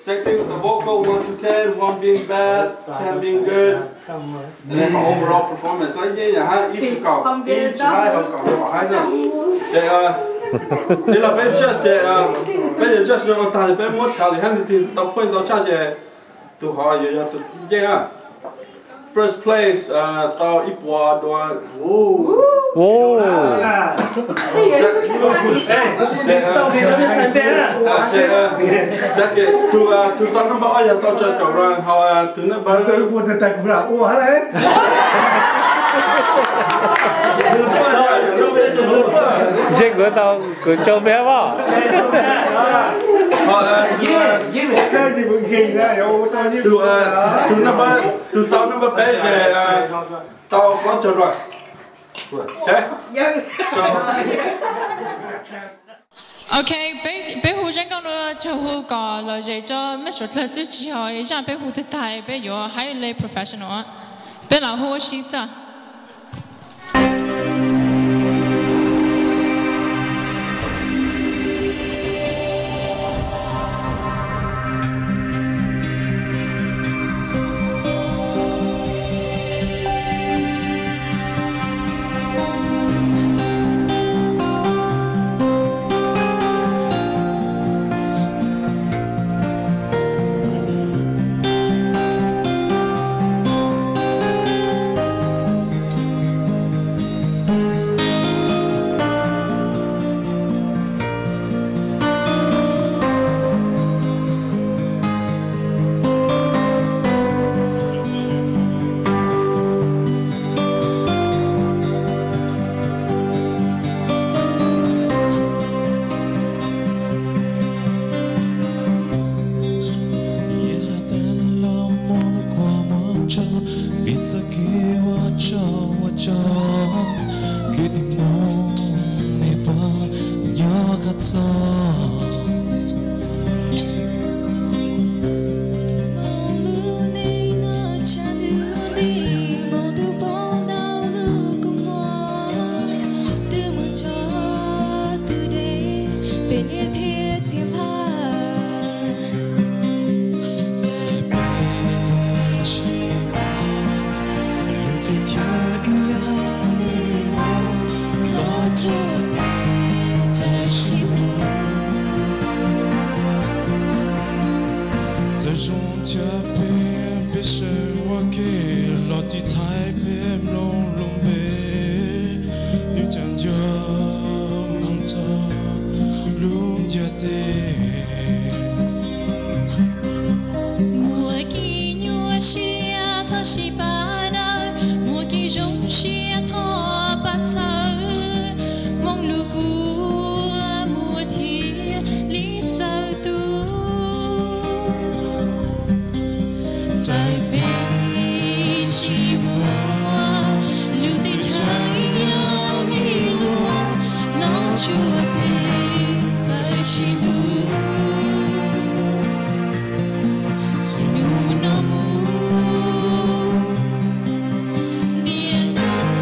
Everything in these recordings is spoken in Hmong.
Rating of the vocal, one to ten, one being bad, ten being good. And then overall performance, no yeej yam hab ib tsis kaum, ib tsis hab, hab kaum yog haib na. Ces, ib los peb judge ces, peb yuav judge ua tag peb muab txhaj li hab leej twg tau point ntau tshaj ces tus hov yuav yog tus yeej na. First place tau ib puas dua. Tus tau number ob yog tau tsawg caum dua, ho tus number Ntse kuv tau, kuv tsau me hab. Tus, tus number, tus tau number peb ces tau plaub caug dua. Ok, peb hu zaj nkauj no tsaug hu kom lom zem rau mej suav dlawg xwb, tsis yog zaj peb hu tag tag peb yuav hais le professional. Peb los hu ua si xwb. Yav tas los mus kuv muaj ntsuag, vim txoj kev ua tsov ua rog, kwv tij Hmoob nej puas nco koj txog. Hmoob lub neej no tshav ntuj nti, hmoov twb poob ntau lub kua muag, twb mus tso tus dej, pem niam thiab txiv npha. Txawm peb sib muag, lub teb chaws ib yam li no, los tsuas peb txawj sib hlub. Txawm zoo tshaj peb, peb sawv ua ke los tiv thaiv peb mloog lub npe, nws tseem nco mus txog lub ntiaj teb. Muaj kev nyuaj siab thov sib pab dawb, muaj kev zoo siab thov pab txhawb, Hmoob lub kua muag thiaj li txawj tu. Txawm peb sib muag, lub teb chaws ib yam li no, los tsuas peb txawj sib hlub. Txij hnub no mus, ntiaj teb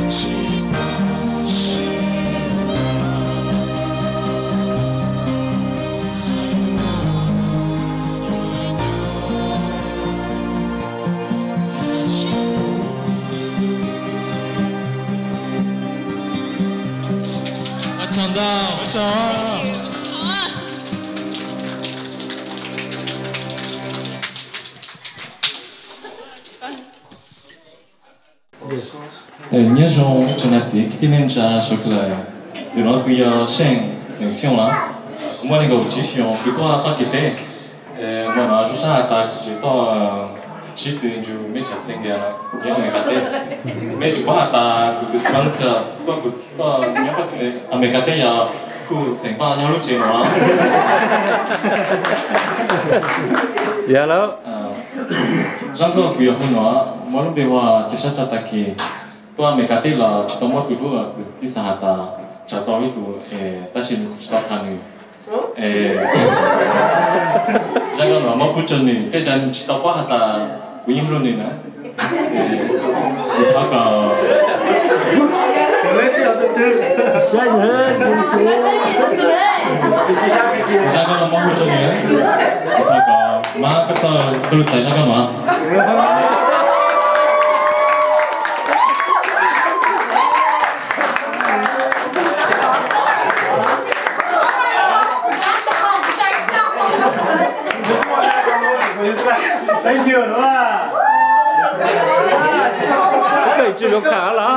Ua tsaug ntau, ua tsaug. Nyob zoo ib tsoom niam txiv kwv tij neej tsa sawv daws. Tus no kuv yog Seej xeem Xyooj los kuv muaj nees nkaum tsib xyoos, kuv tuaj toj kev teb. Hmo no zoo siab has tas kuv tseem tuaj sib tw nrug mej tsev xeem Amelikas teb. Mej tsis paub has tas kuv tus sponsor tuaj, kuv tuaj nyob Amelikas teb yog kuv xeem Paj nyob lub tsev no. Yog lawm. Zaj nkauj kuv yuav hu no muaj lub npe hu ua Cia Sab Rog Tag Kis. Tuaj Amelikas teb los tsis tau muaj tus hlub, kuv tib xav has tas tsam tau ib tug es tab sis nws kuj tsis tau qha nws. Zaj nkauj no muab pub rau nws, tej zaum nws tsis tau paub has tas kuv yeej hlub nws na. Kuv thov kom zaj nkauj no muab pub rau nws, kuv thov kom mab koj txoj koj lub txais zaj nkauj no. Koj tsis zoo kha los?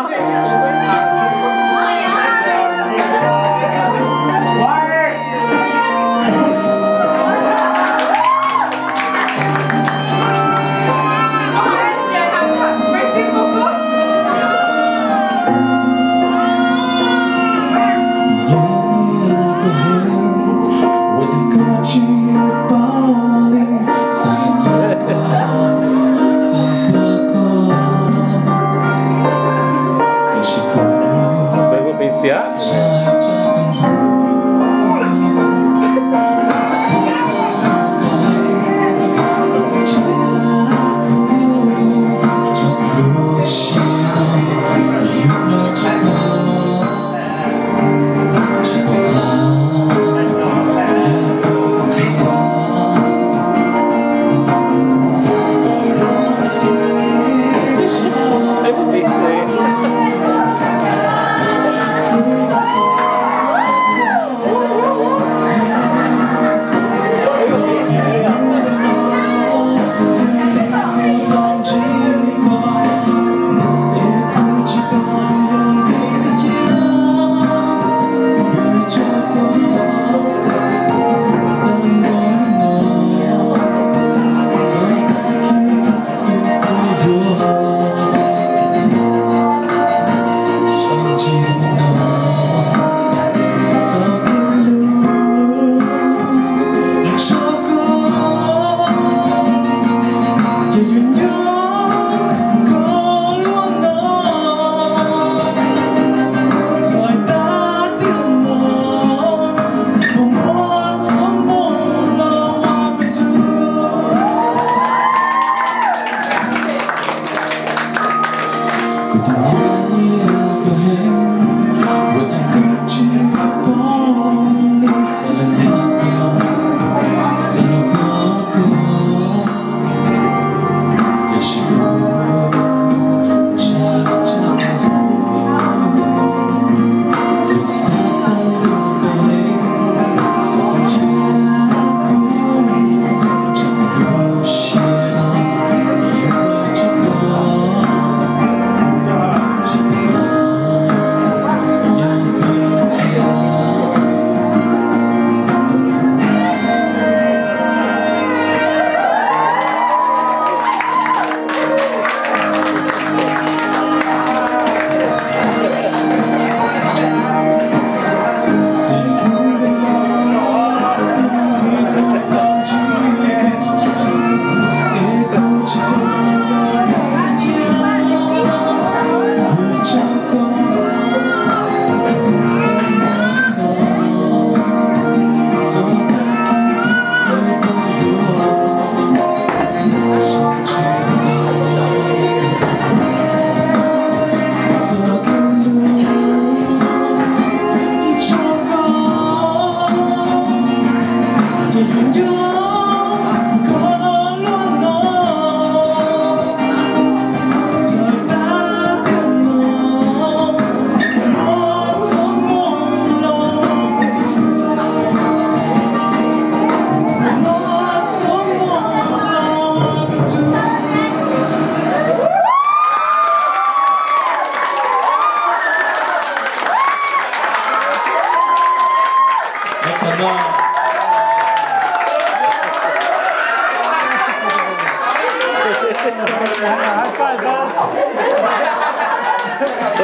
Ua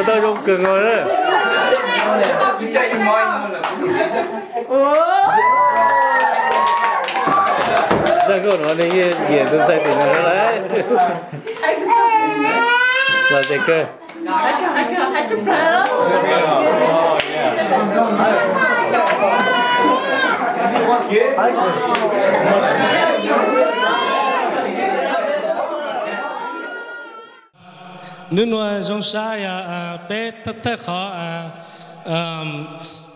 tau zoo kawg nkaus na. Zaj nkauj no nej yeej nyiam tus ntxhais tim no lawm. Los ces kawg. Hnub nua zoo sab yog peb thawj qhov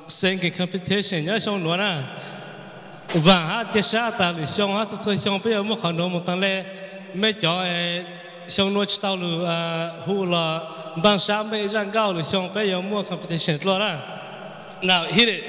singing competition nyob xyoo nuav na. Vaam hab cia sab tas lwm xyoo hab txhua txhua xyoo peb yuav muaj qhov nuav mus taag le. Mej cov xyoo nua tsis tau lug hu los npaaj sab mej ib zaj nkauj, lwm xyoo peb yuav muaj competition dlua na. Now hit it.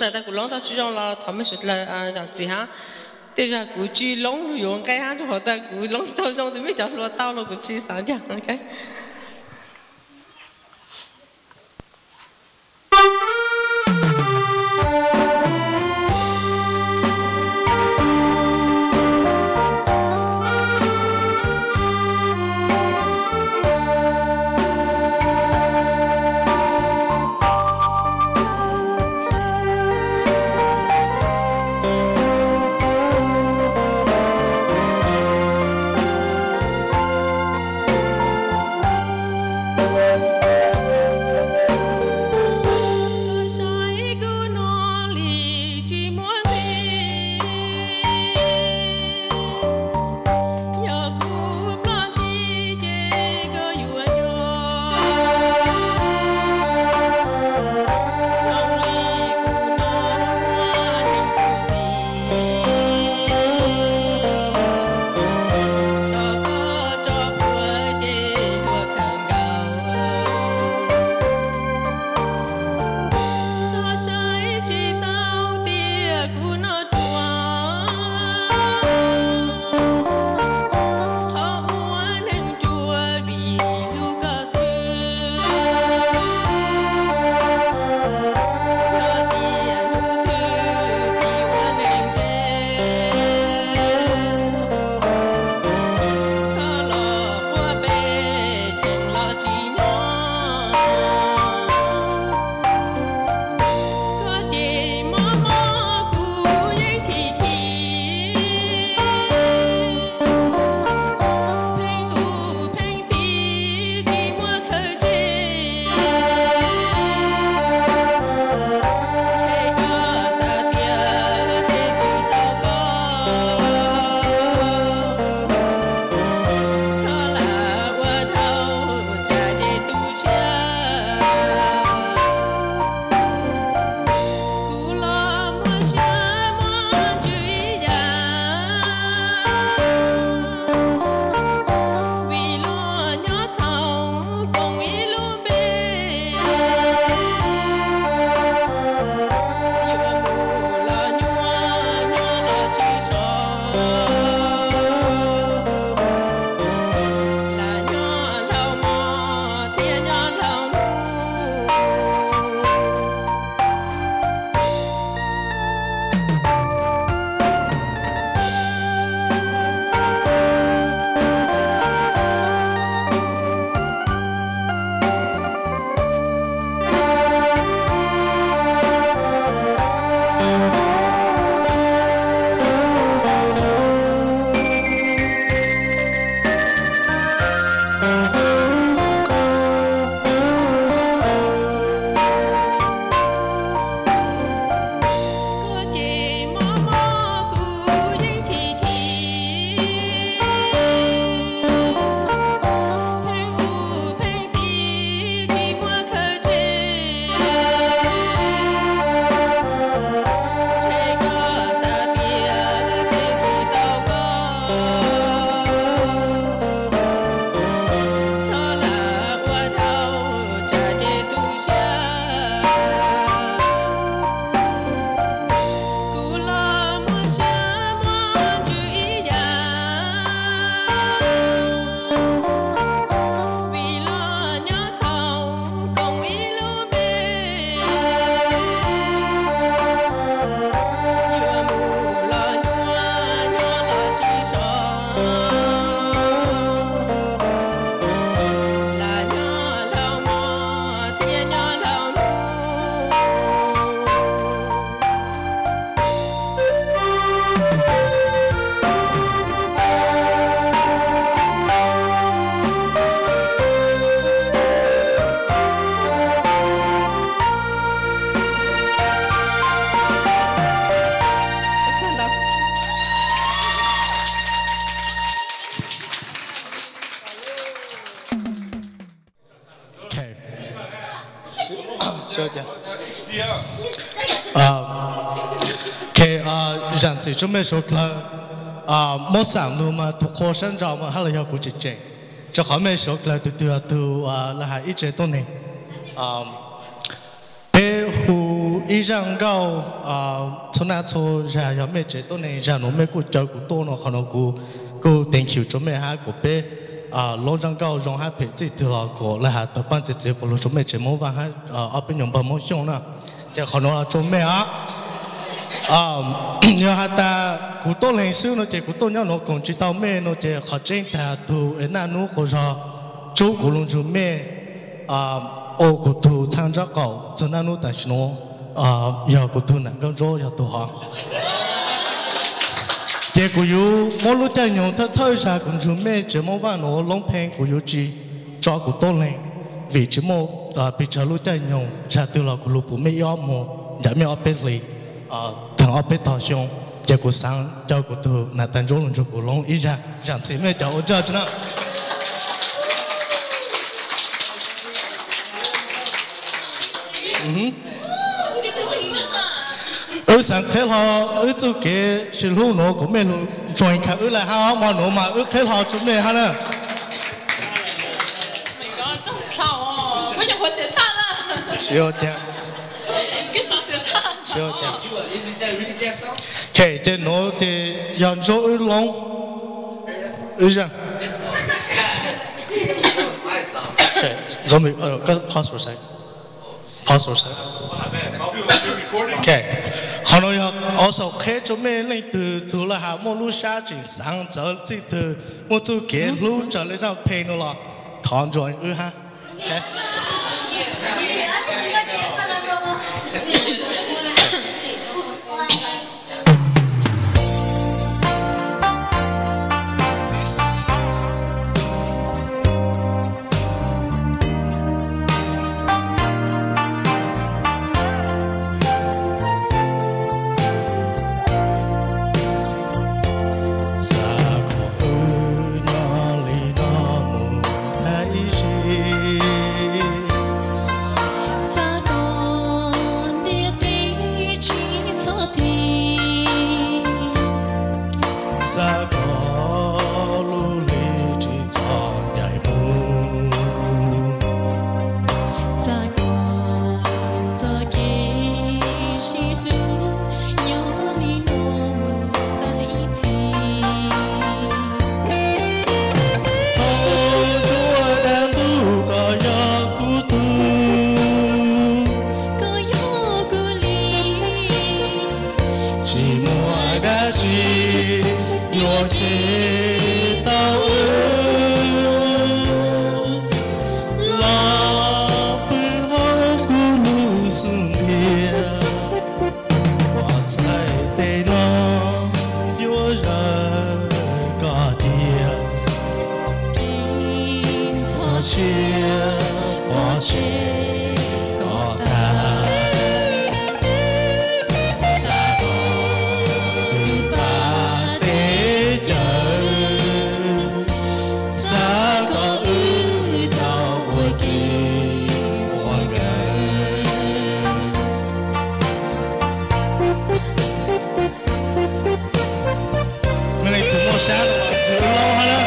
Txawm tas kuv loob tau tsis zoo los thov mej suav dlawg zam txim hab. Tej zag kuv tsis loob lug yuav nqe hab, rua qhov tas kuv loob tsis tau zoo, tus mej cov hluas tau los kuv tsis xaav ncaag. Zam txim rua mej suav dlawg, muab xaam lug mas tug qhua sab nraud mas hab los yog kuv tseem tseem, rua qhov mej suav dlawg tug twg los tug lawv has ib tse tuab neeg. Peb hu ib zaj nkauj txhua naj txhua zag, yog mej tsev tuab neeg zag nuav mej kuj caw kuv tuaj no, qhov nuav kuv kuj thank you rua mej hab kuas peb lub zaj nkauj zoo hab phem txij twg los kuas le has tawg paab txi txiv quas lug rua mej tsev Moob Vaaj hab ob peb nyuas npawg Moob Xyooj na. Ces qhov nuav rua mej os. Yog has tas kuv tuab leeg xwb no ces kuv tuaj nyob nuav koom tsi tau mej no ces qhov tseeb tag tug es naj nub quas zog tsub kuv lug ntsug mej ua kuv tug txhaj ntsab qaum txug naj nub tam sim nuav yog kuv tug nam nkauj ntsuab yog tug hov. Ces kuv yuav muab lub caij nyoog thawj thawj zag kuv ntsug mej tsev Moob Vaaj nuav loob pheej, kuv yuav tsi tso kuv tuab leeg, vim tsi muaj pes tsawg lub caij nyoog, zag twg los kuv lug pum mej ib ob moog, ncaim mej ob peb hlis, thaam ob peb tog xyoo, ces kuv xaav caw kuv tug nam tag ntsuab lug ntsug kuv loob ib zag, zam txim mej cov ua ntsaj tsi na. Wb xaav qheb hlo wb txuj kev sib hlub nuav kuas mej lug ntsuag khaws wb le hab, ob mo nuav mas wb qheb hlo rua mej hab na. Ces nuav ces yog ntsuab wb loob wb zag. Qhov nuav yog xaus qheb rua mej leej twg tug le has muaj lub sab tseem xaav txawv txij twg, muaj txuj kev hlub raws le zaj pheej nuav los thov ntsuag wb hab. Xav kom wb nyob li no mus tag ib sim. Xav kom ntiaj teb tsis txhob dim. Xav kom lub hli tsis txhob ncaim mus. Xav kom txoj kev sib hlub nyob li no mus tag ib txhis. Thaum ntsuag dab ntuj koj yog kuv tug, koj yog kuv li, tsis muaj dab tsi yuam kev tau wb los pw hauv kuv lub xub ntiag. Pov txhais tes no yuav zawm koj tiag, kev txhos siab pov tseg koj tag. Xav kom wb pab teb chaws, xav kom wb tau ua txij ua nkawm. Mej leej twg muaj sab los ntsug wb loob hab na.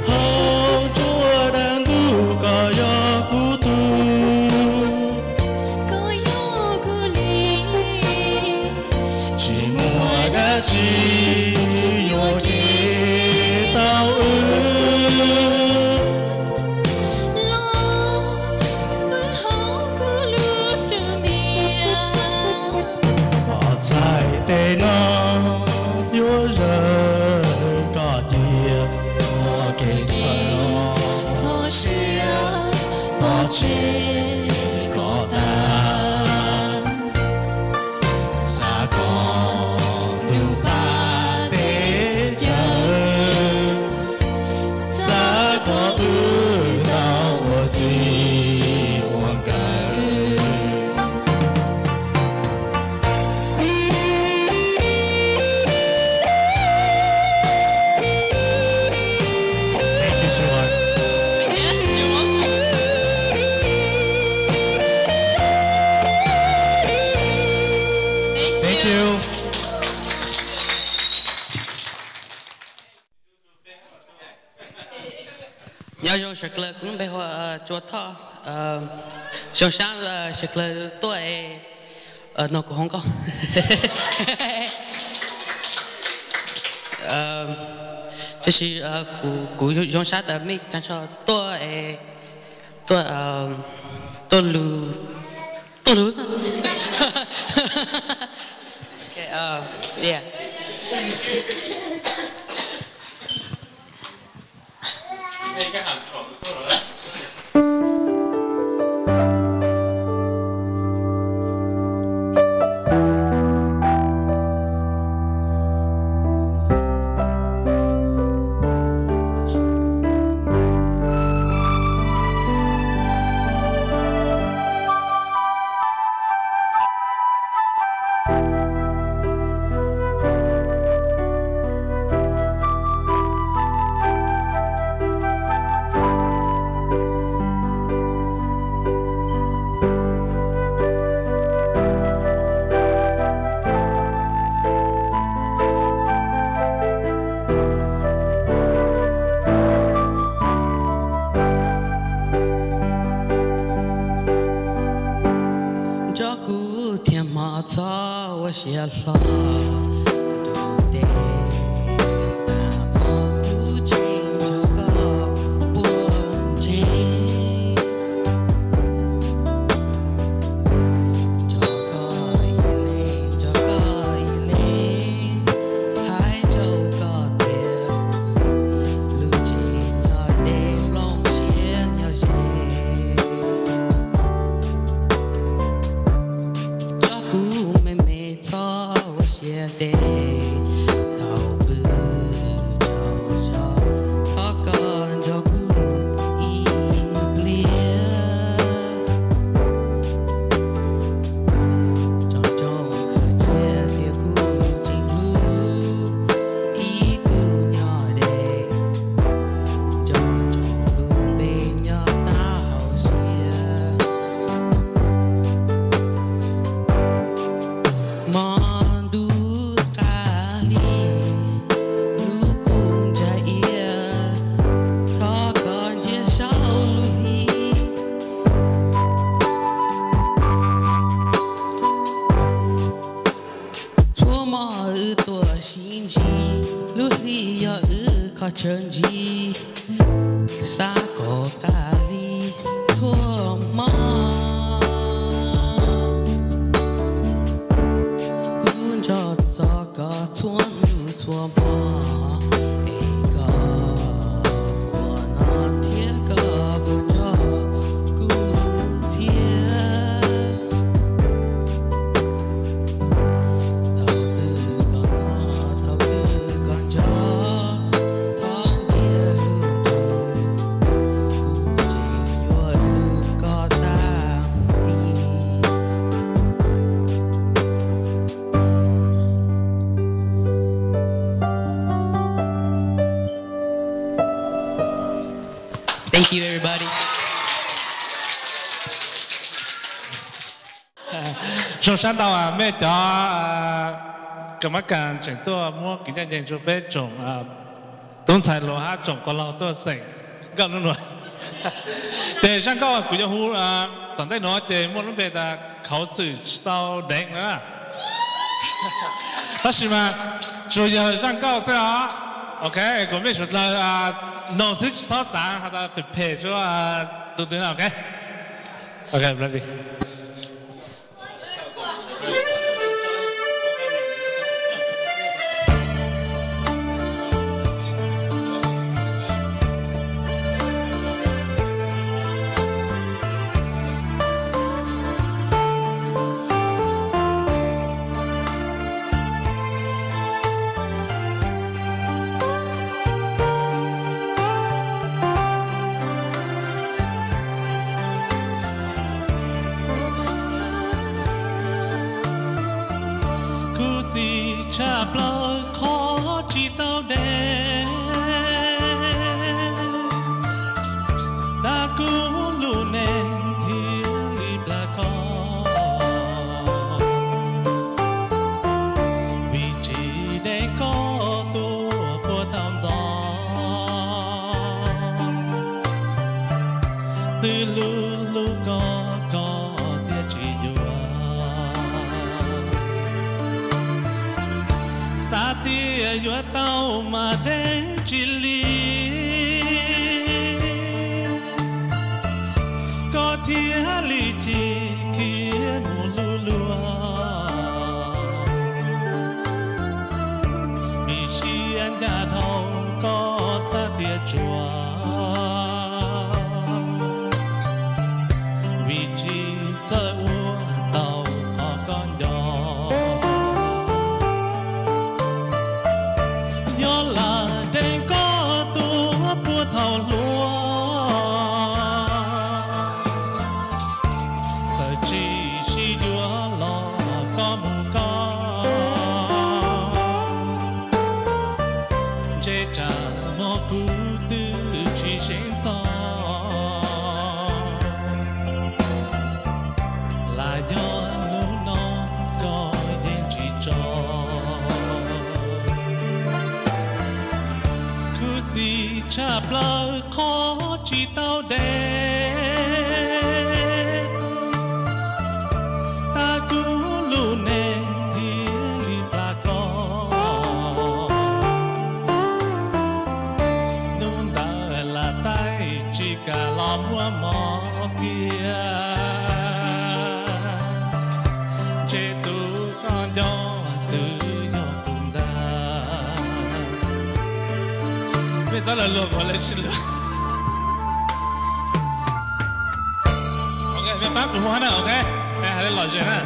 Thaum ntsuag dab ntuj koj yog kuv tug, koj yog kuv li, tsis muaj dab tsi yuam kev tau wb los pw hauv kuv lub xub ntiag. Pov txhais tes no yuav zawm koj tiag, ua kev txhawj txhos siab pov tseg koj tag. Xav kom ntuj pab teb chaws, xav kom wb tau ua txij ua nkawm. Thank you. Sawv dlawg, kuv lub npe hu ua Tsua Thoj. Zoo sab sawv dlawg tuaj es, no kuv hauv nkauj. Tab sis kuv zoo sab tas mej caag tso tuaj es, tuaj, tuaj lug, tuaj lug xwb. Nco kuv thiaj hmo txhob ua siav hlo, ntuj tes tas mog kuv tseem nco koj puag ntseeg. Nco koj ib leeg, nco koj ib leeg, hais rau koj tias lub tsev nyob deb, nplooj siab nyob ze. Nco kuv me me txhob ua siav deb, thaum pw tsaug zog thov koj nco kuv ib pliag. Tsoom tsoom khaws cia tias kuv tseem hlub, ib tug nyob deb, tsoom tsoom lub npe nyob tag hauv siab. Hmo ntuj qab hli, lub kub ntsa iab, thov koj ntsia saum lub hli. Txhua hmo wb tuaj sib ntsib, lub hli yog wb qhov chaw ntsib, xav kom qab hli txhua hmo. Kuv nco txog koj txhua hnub txhua hmo, es koj puas hnov thiab koj puas nco kuv thiab. Thaum twg koj hnov, thaum twg koj nco, thov ntsia lub nroog, kuv tseem yuav hlub koj tag li. Thank you, everybody. Zoo sab ntau mej cov kam mab kas tseem tuaj muab kev ncaj ncees rau peb tsoom tub ntxhais hluas hab tsoom quas laug tuaj xeem nkauj nub nua. Ces zaj nkauj kuv yuav hu tom ntej nuav ces muaj lub npe tas Khuv Xwm Tsis Tau Deev na. Tab sis mas tsuas yog zaj nkauj xwb os. Ok, kuv mej suav dlawg noog xwb tsis txhob xaav has tas phem phem rua tus twg na. Ok, ok, ready. Khuv xim tshaj plaws qhov tsis tau deev, tag kuv lub neej thiaj li plam koj, vim tsis deev koj tuaj puag thaum ntxov. Xav tias yuav tau mas deb tsis li, koj thiaj li chim khiav mus luag luag. Vim siab ncaj dhau koj xav tias tsuas vim tsis txawj ua tau qhov koj nco. Yog lam deev koj tus puag thaum hluas, txawm tsis sib yuav los koj mus koj. Ntshe tsam no kuv twb tsis zeem txog, lam yog hnub no koj yeej tsis tso. Khuv xim tshaj plaws qhov tsis tau deb, tag kuv lub neej thiaj li plam koj. Hnub ntawd lam taij tsis kam los muab mov kiag, ntshe tus koj nco twb yog kuv ntag. Mej txhob luag luag kuv, lawv tsis luag. Ok, mej pab kuv hu na, ok. Hais lom zem na.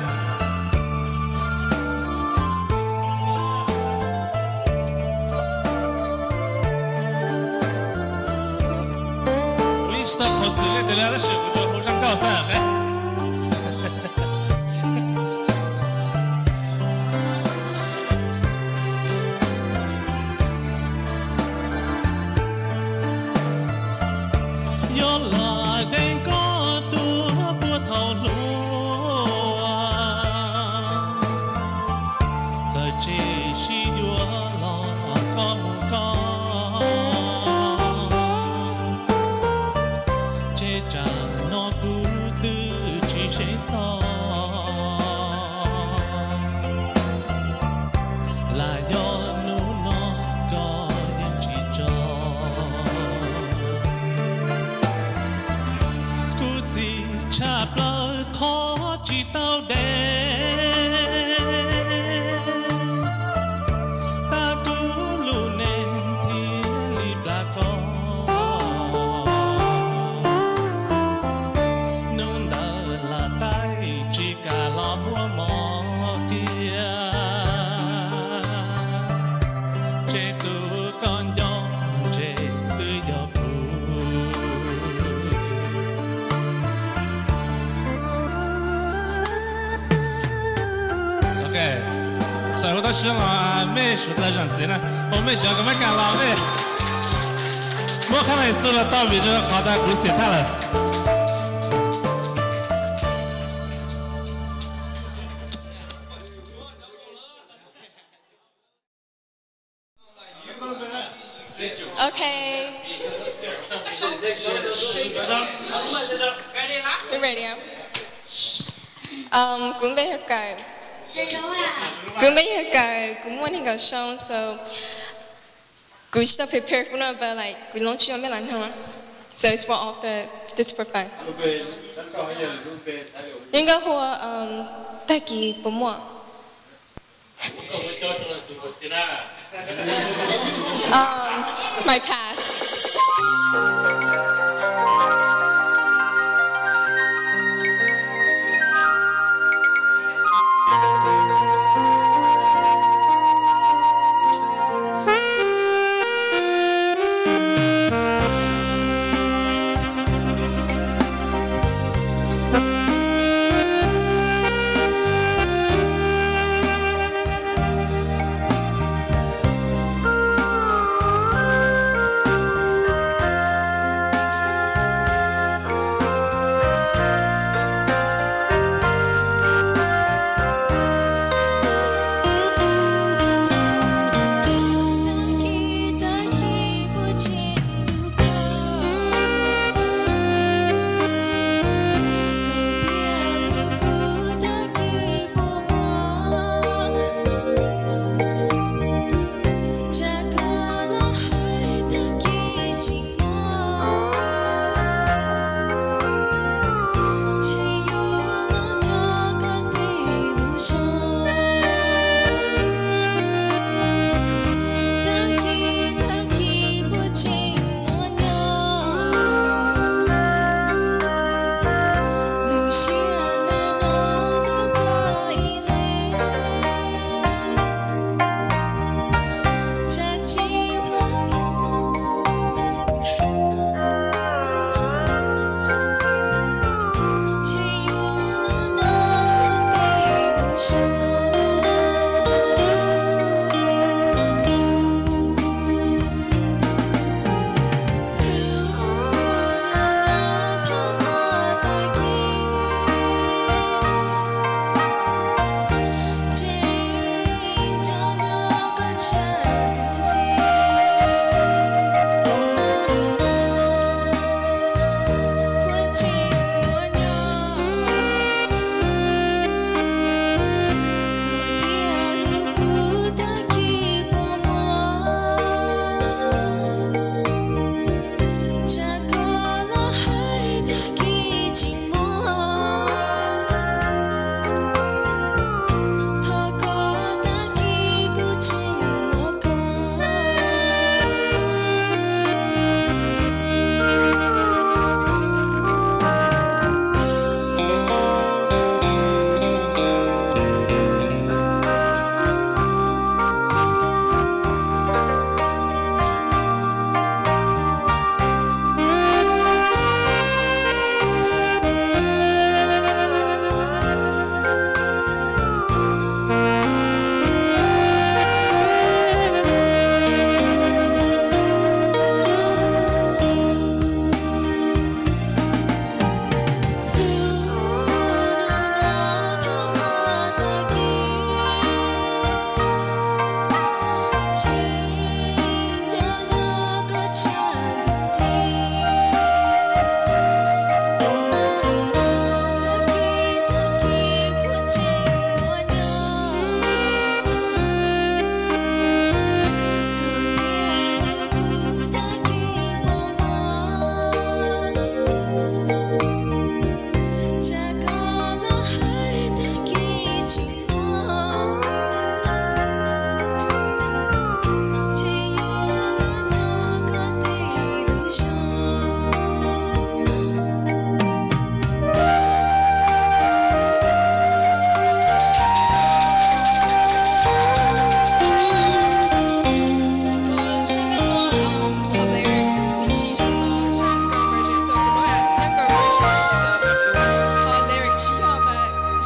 Kuv yeej tsis tau khuv xim li ntawd li tab sis kuv tsuas hu zaj nkauj xwb, ok. Yog lam deev koj tus puag thaum hluas, txawm tsis sib yuav los koj mus koj. Ntshe tsam no kuv twb tsis zeem txog, lam yog hnub no koj yeej tsis tso. Khuv xim tshaj plaws qhov tsis tau deb, tag kuv lub neej thiaj li plam koj. Hnub ntawd lam taij tsis kam los muab mov kiag, ntshe tus koj nco ntshe twb yog kuv. Ok, txawm hu tau siab los mej suav dlawg zam txim na, ua mej cov kom mej kam los mej muab qhab lees txug los tau vim qhov tas kuv xiam thaj lawm. Ok. Ready? Um, kuv npe hu Kawm. Kuv npe hu Kawm, kuv muaj nees nkaum xyoo, so kuv tsis tau prepare fun no, but like kuv loob tsis ua mej lam noog, so it's for all the, just for fun. Neb nkauj hu ua, um, Tag Kis Puas Muaj. Um, my past.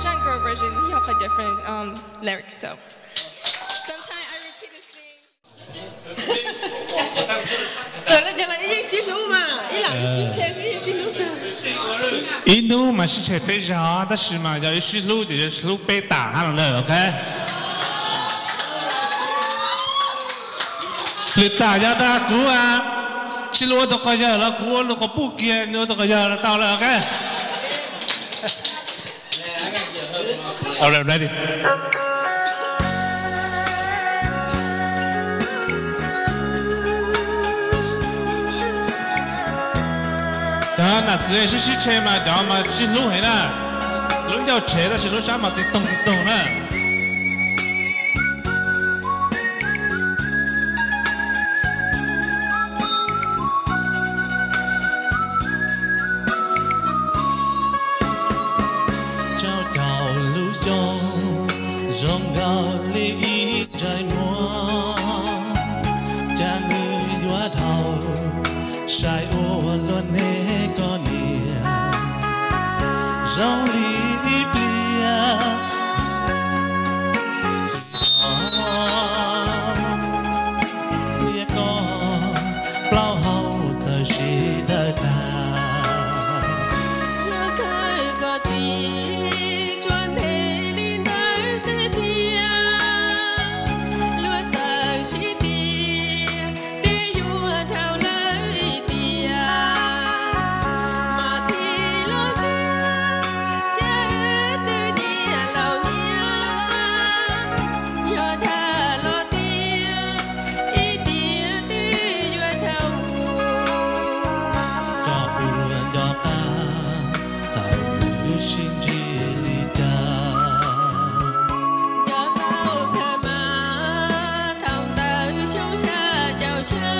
Zaj nkauj version yog qhov different, um, lyrics, so sometimes I repeat the same. Txawm li cas los ib yeej sib hlub mas, ib lam ib sib tshem xwb yeej sib hlub kawg. Ib hnub mas sib tshem peb zaug tab sis mas yog ib sib hlub ces yuav sib hlub peb tam hab no na, ok. Lwm tam yog tas kuv tsis hlub ua tus quas yawg los kuv ua lub quas puj kiag, ua tus quas yawg los tau lawm, ok. Cov nam txiv sib sib tshem mas cov mas sib hlub heev na. Lub ncauj tshev tab sis lub sab mas tiv toog tiv toog na. Tsau caum lub xyoo zoo nkaus li ib ntsais muag, cas nws yuav dhau sai ua luag neb koj niam. Zoo li ib pliag niam koj plaub hau txawm sib dawb tag. Luag thawj koj txiv tsuas ntev li ntawd xwb thiab, luag txawm sib tias twb yuav dhau lawm ib tiam. Mas tig los ntsia ces twb niam laus niam, yog dag los tiag ib tiam twb yuav dhau. Koj puas nco qab thaum wb sib ntsib li cas? Nco tau kawg mas thaum ntawd xyoo xya caum xya,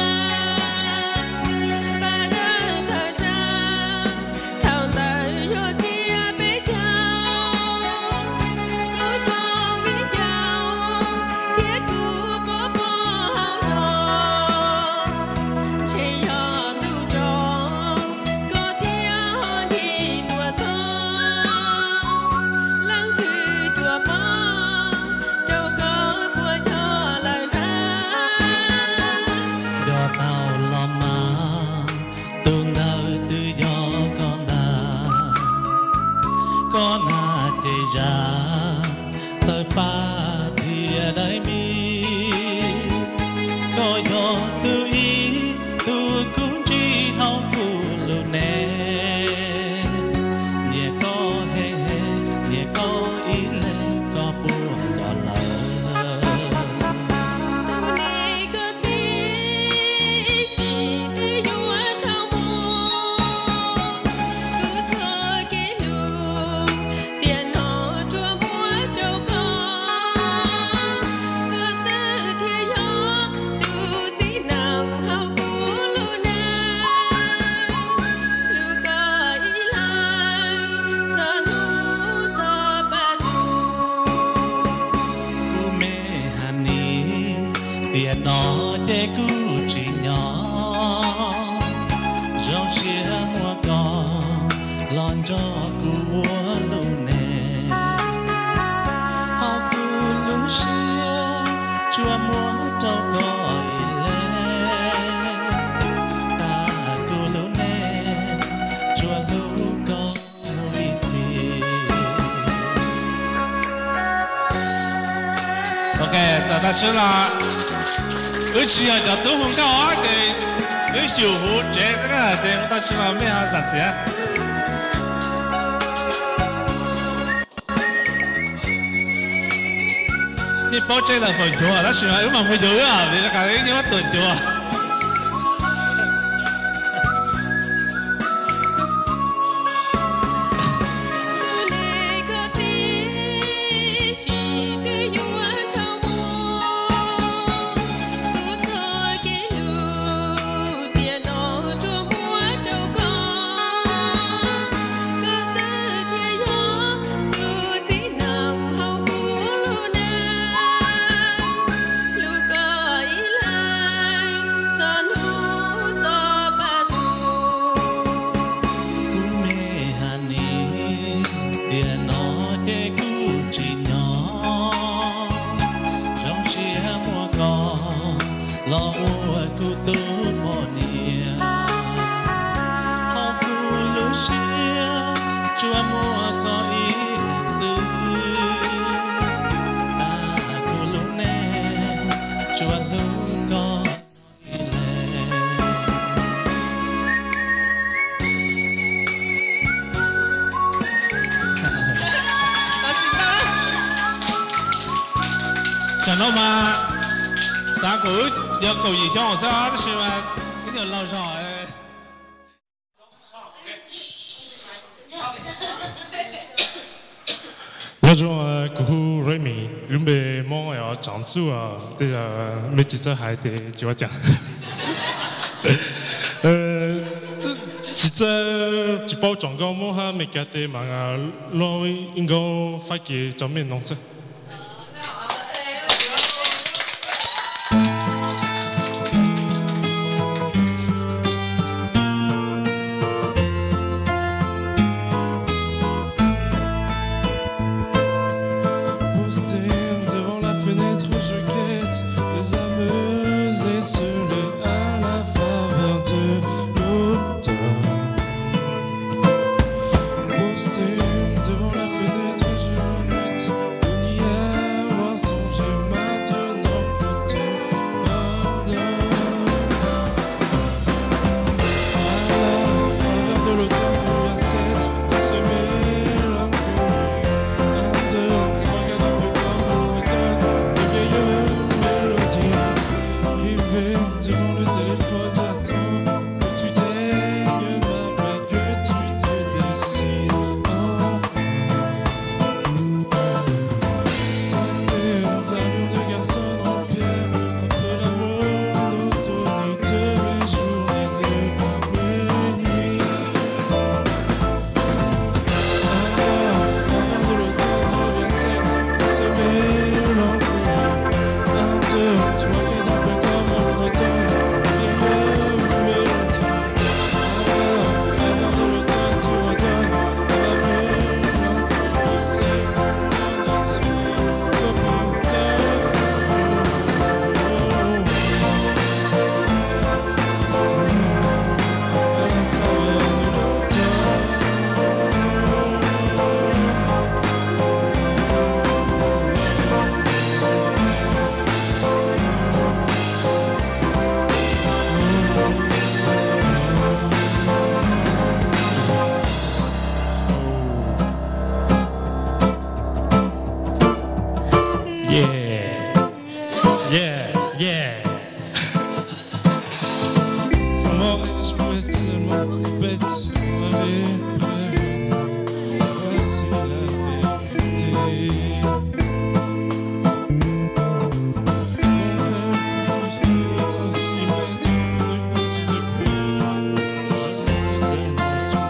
npaj dawb thawj tsab, thaum ntawd yog tsiab peb caug. Kuv cov viv ncaus thiab kuv pov pob hauv zos, ntshe yog ntuj tso koj thiaj ho nti tuaj txog. Leej twg tuaj pom rau koj puas nco lawm na? Nco tau los mas, tus ntawd twb yog koj ntag. Koj na ces zaj tawg paj thiab daim mis, koj yog tus ib tug kuv ntsib hauv kuv lub neej. Nyiam koj heev heev, nyiam koj ib leeg, koj puas nco lawm? Tus neeg koj txiv sim twb yuav dhau mus, kuv txoj kev hlub tiam no tsuas muab rau koj. Koj xwb thiaj yog tus txiv neej hauv kuv lub neej, hlub koj ib leeg txog hnub txog paj lug. Kuv me Haj Nis, tiam no ces kuv tsim nyog zoo siab muab koj los nrog kuv ua lub neej. Hauv kuv lub siab tsuas muab rau koj ib leeg, tas kuv lub neej tsuas hlub koj mus ib txhis. Ok, txawm tag tsib los. Wb tsis yog cov tub hu nkauj ces wb xyum huv tsev xwb na, ces hu tau tsis los mej ho zam txiav. Nej paub tseb lawm faus ncuav tab sis mas wb mas mus yug wb vim rau qhov wb nyob tuam ncuav. Kuv niam hais tias no ces kuv tsis nyob, zoo siab muaj koj los ua kuv tus poj niam. Hauv kuv lub siab tsuas muaj koj ib leeg xwb, tas kuv lub neej tsuas hlub koj. Tsam no mas xav kom wb yog kaum yim xyoo xwb tab sis mas wb nyuam laus zog. Nyob zoo, kuv hu Remy, lub npe Hmoob yog Tsav Ntxuj, tej zaum mej tsis txawj hais ces tsis ua cas. Tsis txawj, tsis paub tsoom nkauj Hmoob hab Meskas tes mas lob ib nkauj Fab Kis rau mej mloog xwb. Posté devant la fenêtre, je guette les âmes errer sur les, à la faveur de l'automne. Posté devant la fenêtre, je regrette de n'y avoir songé. Maintenant que ton pardon, à la faveur de l'automne, revient cette douce mélancolie. Un, deux, trois, quatre, un peu comme on fredonne de vieilles mélodies. Privé devant le téléphone, j'attends que tu daignes m'appeler, que tu te décides enfin. Prends des allures de garçon en pierre, un peu la monotonie de mes jours et de mes nuits. À la faveur de l'automne, revient cette douce mélancolie. Un, deux, trois, quatre, un peu comme on fredonne de vieilles mélodies. À la faveur de l'automne, tu redonnes à ma mélancolie ses, à la sueur comme une terre. Yeah. Yeah, yeah. Comment je peux être tellement bête, on m'avait prévenu. Voici la vérité. Mon cœur, pourquoi je dois autant s'y mettre ? Une goutte de pluie, je m'attends à tout.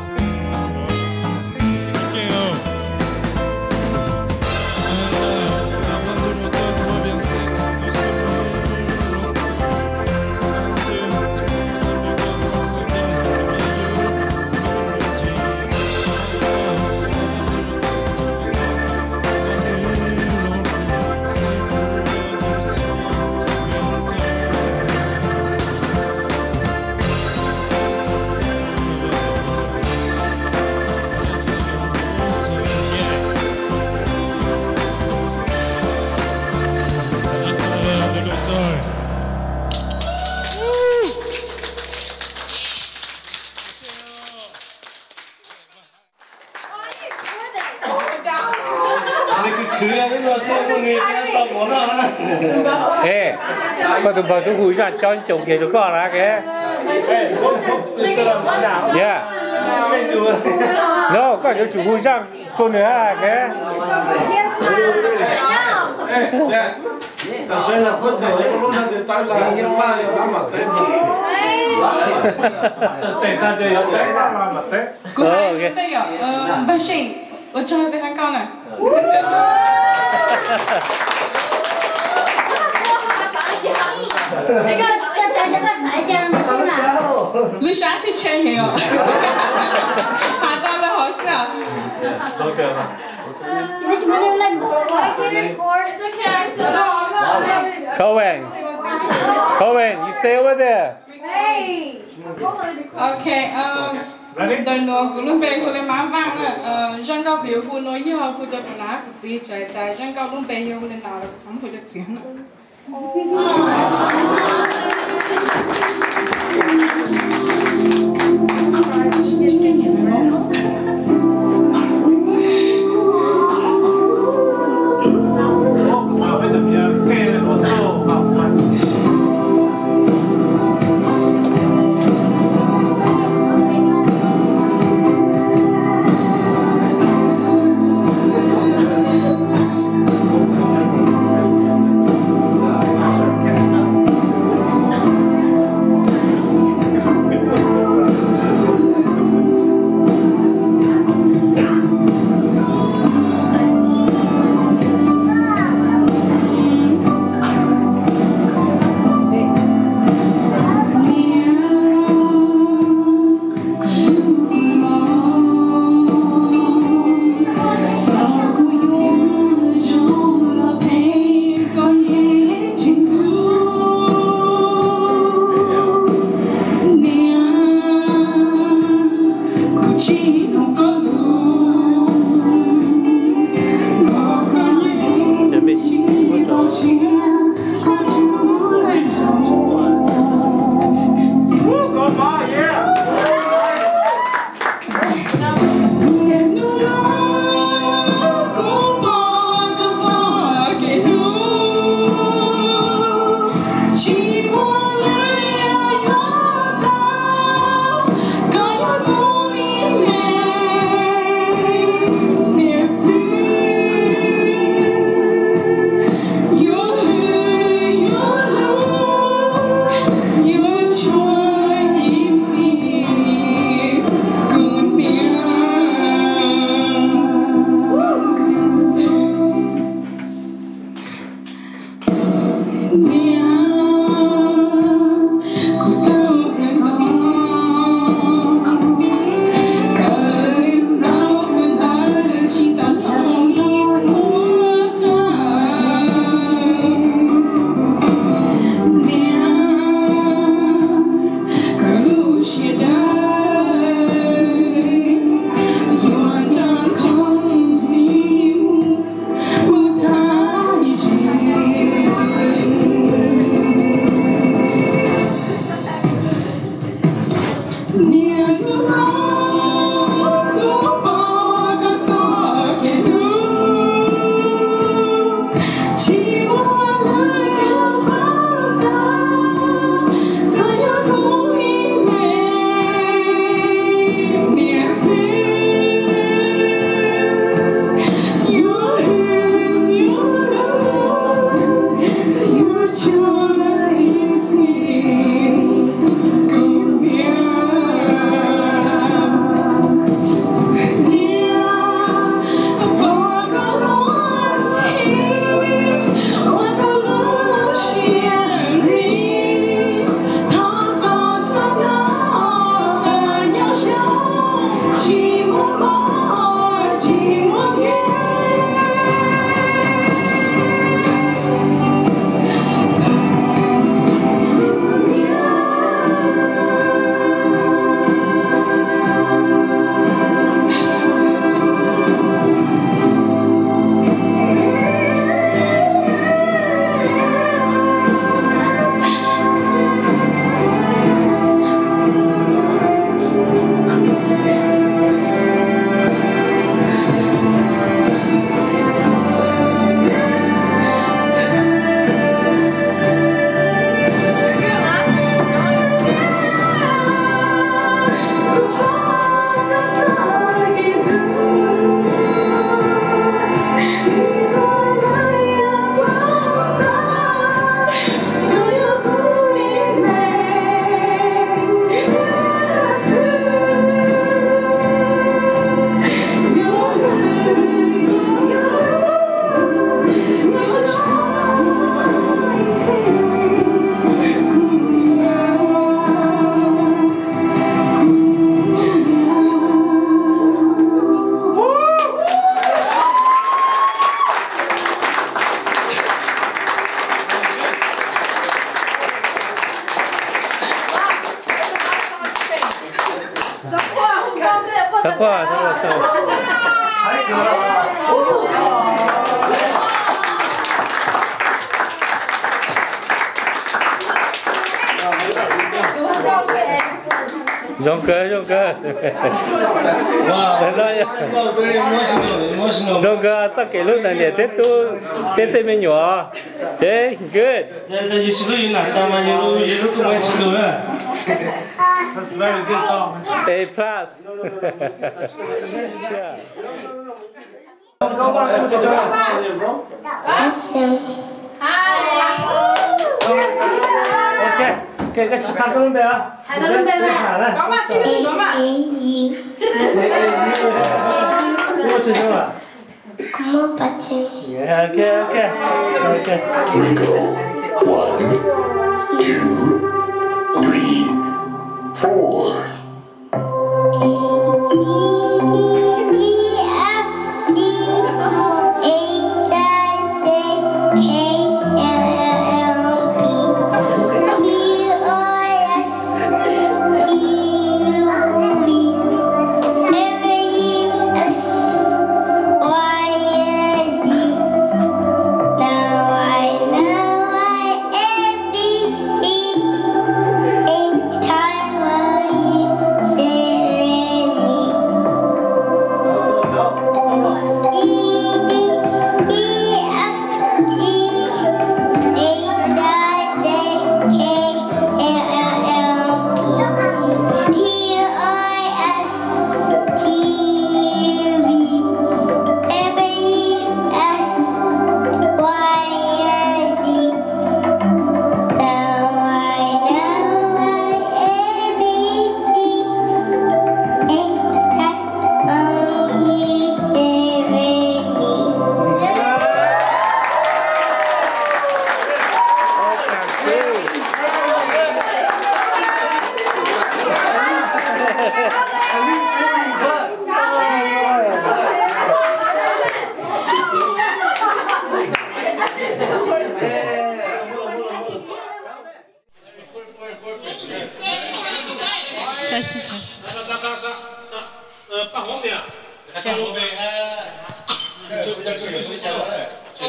Ok, oh. À la faveur de l'automne, revient cette douce mélancolie. Koj tus npawg twb hu zaj cob coos kiag rau koj na ke. Yeah. No, koj yuav tsum hu zaj rau nws ke. Kuv hais ntej yom, npawg Seej, ua tsaug rau koj na. Lub sab tshee tshee heev os. Has tau lawv hov xwb os. Cohen, Cohen, you stay over there. Ok, ntawm nuav kuv lub npe hu li Mab Vaaj na. Zaj nkauj kuv yuav hu nuav yog hu rau kuv nam kuv txiv, txhais tas zaj nkauj lub npe yog hu li no los kuv txhob hu rau txiv na. Thov quaj, thov quaj. Zoo kawg, zoo kawg. Zoo kawg, txoj kev hlub ntawm niam thiab tub thiab tej me nyuam. Okay, good. A plus. Yeah. Awesome. Ok, ok, koj tsis qha koj lub npe os? Hais koj lub npe mas. A A U. Koj muaj pes tsawg? Yeah, ok, ok, ok. We go. One, two, three, four. A B C D E F G H I J K L M N O P Q R S T U V W X Y Z. Now I know my A B C. In time will you save me? C D E F G H I J K L M N O P Q R S T U V W X Y Z. Now I know my A B C. In time will you save me?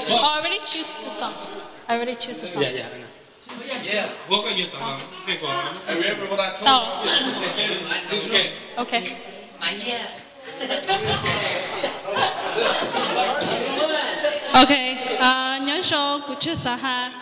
Oh, I already choose the song. I already choose the song. Tau. Ok. Ok, ah, nyob zoo, kuv tsuas xav has.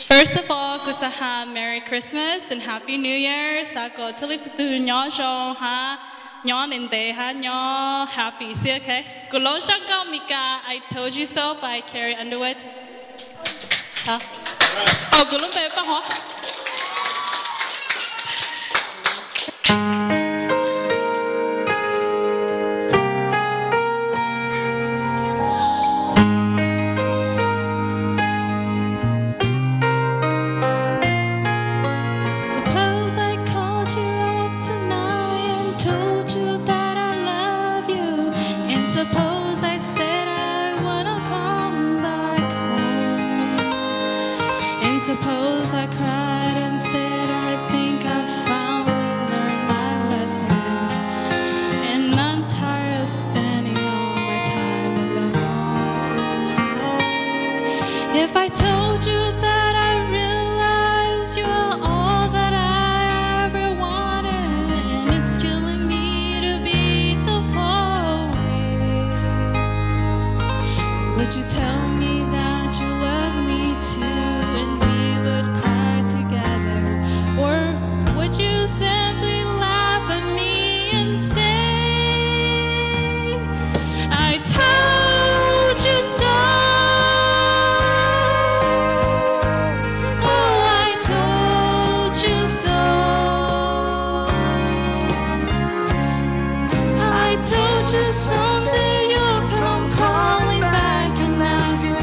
First of all, kuv xav has Merry Christmas and Happy New Year. Xav kom txhua leej txhua tus nyob zoo hab nyob ntev ntev hab nyob happy xwb, ok? Kuv lub zaj nkauj Meskas I Told You So by Carrie Underwood. Hab, kuv lub npe Paj Huab. Suppose I called you up tonight and told you that I love you. And suppose I said I wanna come back home. And suppose I cried and said I think I finally learned my lesson. And I'm tired of spending all my time alone. If I told you that I realize you're all that I ever wanted, and it's killing me to be so far away, would you tell me that you love me too, and we would cry together? Or would you simply laugh at me and say, I told you so. Oh, I told you so. I told you someday you'll come crawling back and ask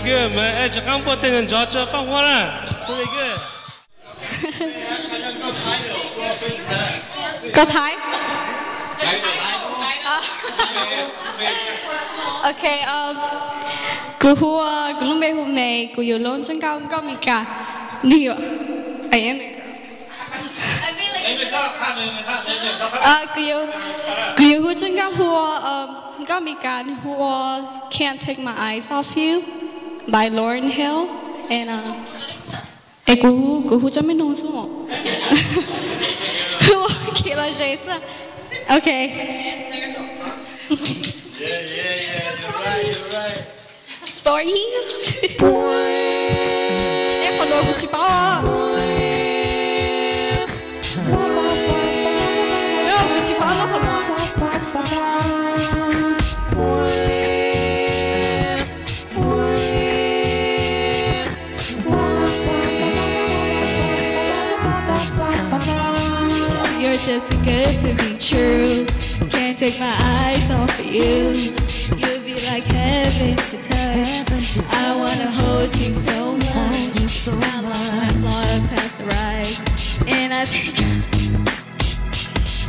Good man, es rov qab npuaj tej ntawd ntxov tso paj huab na. Koj Thaib? Ok, kuv hu, kuv lub npe hu Me, kuv yug lub ntsej nkauj nkauj Mes Kas. Nws yog, kuv yug hu ntsej nkauj hu ua nkauj Mes Kas, nws hu ua Can't Take My Eyes Off You by Lauryn Hill. Es kuv, kuv hu tso me nug xwb, hu ua Kev Los Ze xwb. Ok. It's for you. Qhov no kuv tsis paub. No, kuv tsis paub qhov no. You're just too good to be true. Can't take my eyes off of you. You'd be like heaven to touch. I wanna hold you so much. How long has love passed right? And I think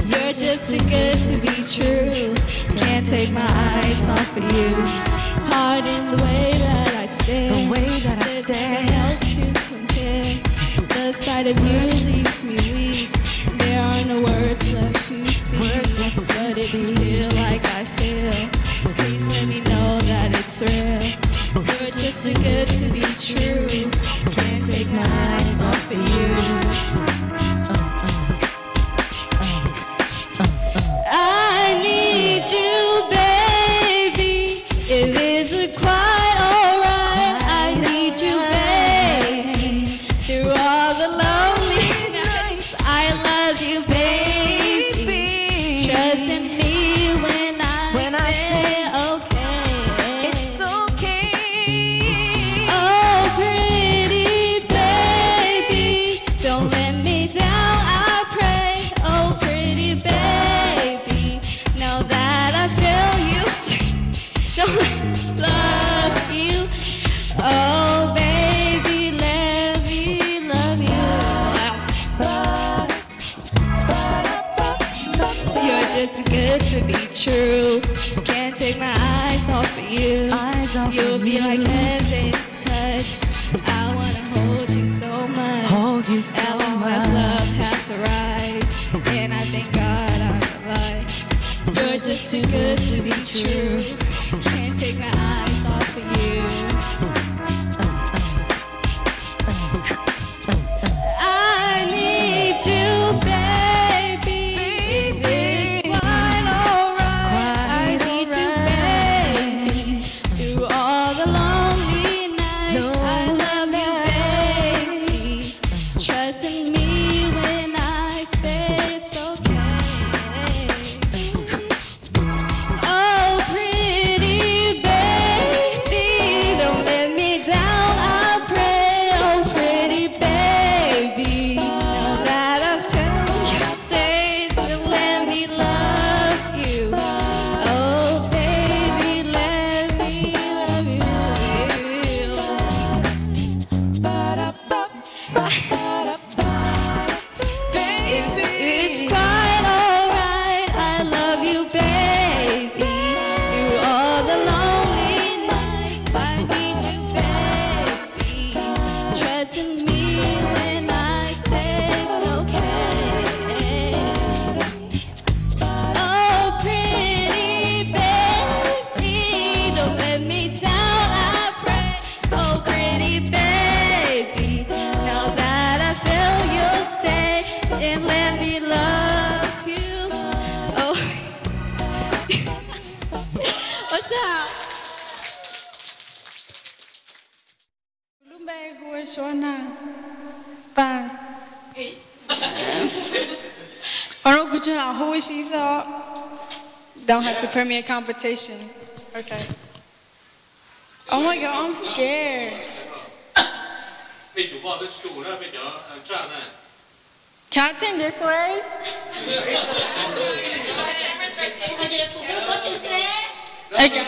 You're just too good to be true. Can't take my eyes off of you. Pardon the way that I stare. There's nothing else to compare. The sight of you leaves me weak. There are no words left to speak, but it can feel like I feel. Please let me know that it's real. You're just too good to be true. Can't take my eyes off of you. I need you, baby. If it's quite alright, I need you, baby. Through all the lonely nights, I love you, baby. Trust in me when I say okay. It's okay. Oh, pretty baby, don't let me down, I pray. Oh, pretty baby, now that I feel you, don't love you. Oh, baby, let me love you. You're just too good to be true. Can't take my eyes off of you. You'll be like heaven to touch. I wanna hold you so much. How long has love passed right? And I thank God I'm alive. You're just too good to be true. Can't take my eyes off of you. I need you, baby. If it's quite alright, I need you, baby. Through all the lonely nights, I love you, baby. Trust in me when I say it's okay. Oh, pretty baby, don't let me down, I pray. Oh, pretty baby, now that I've turned you, say, don't let me love you. Oh, baby, let me love you. It's, it's quite alright, I love you, baby. Through all the lonely nights, I need you, baby. Trust in me when I say it's okay. Oh, pretty baby, don't let me down, I pray. Oh, pretty baby, now that I feel you, say, then let me love you. Oh. Ua tsaug. Kuv lub npe hu ua Suab na. Pa. Qhov no kuv tsuas lam hu ua si xwb. Don't have to put me in competition. Okay. Oh my God, I'm scared. Can I turn this way? Okay.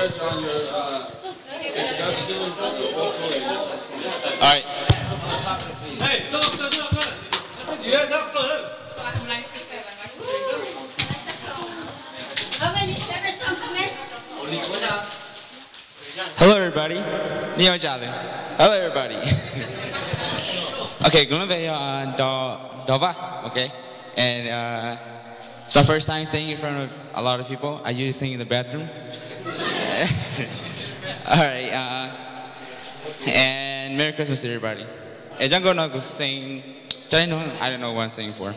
All right. Hello everybody. Ni haj cas lawm? Hello everybody. Okay, kuv lub npe yog Nrov Vaj. Okay. And uh, it's my first time singing in front of a lot of people. I usually sing in the bathroom. All right. Uh, and Merry Christmas to everybody. Es cov nkauj no kuv sing, cov no I don't know what I'm singing for.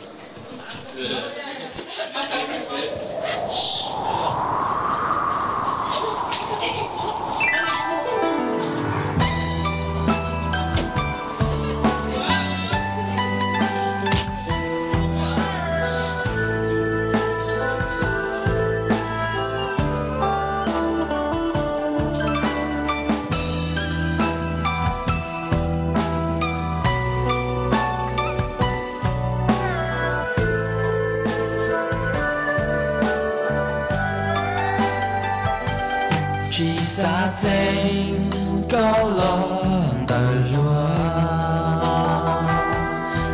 Tsis xav txeeb koj los ntawm luag,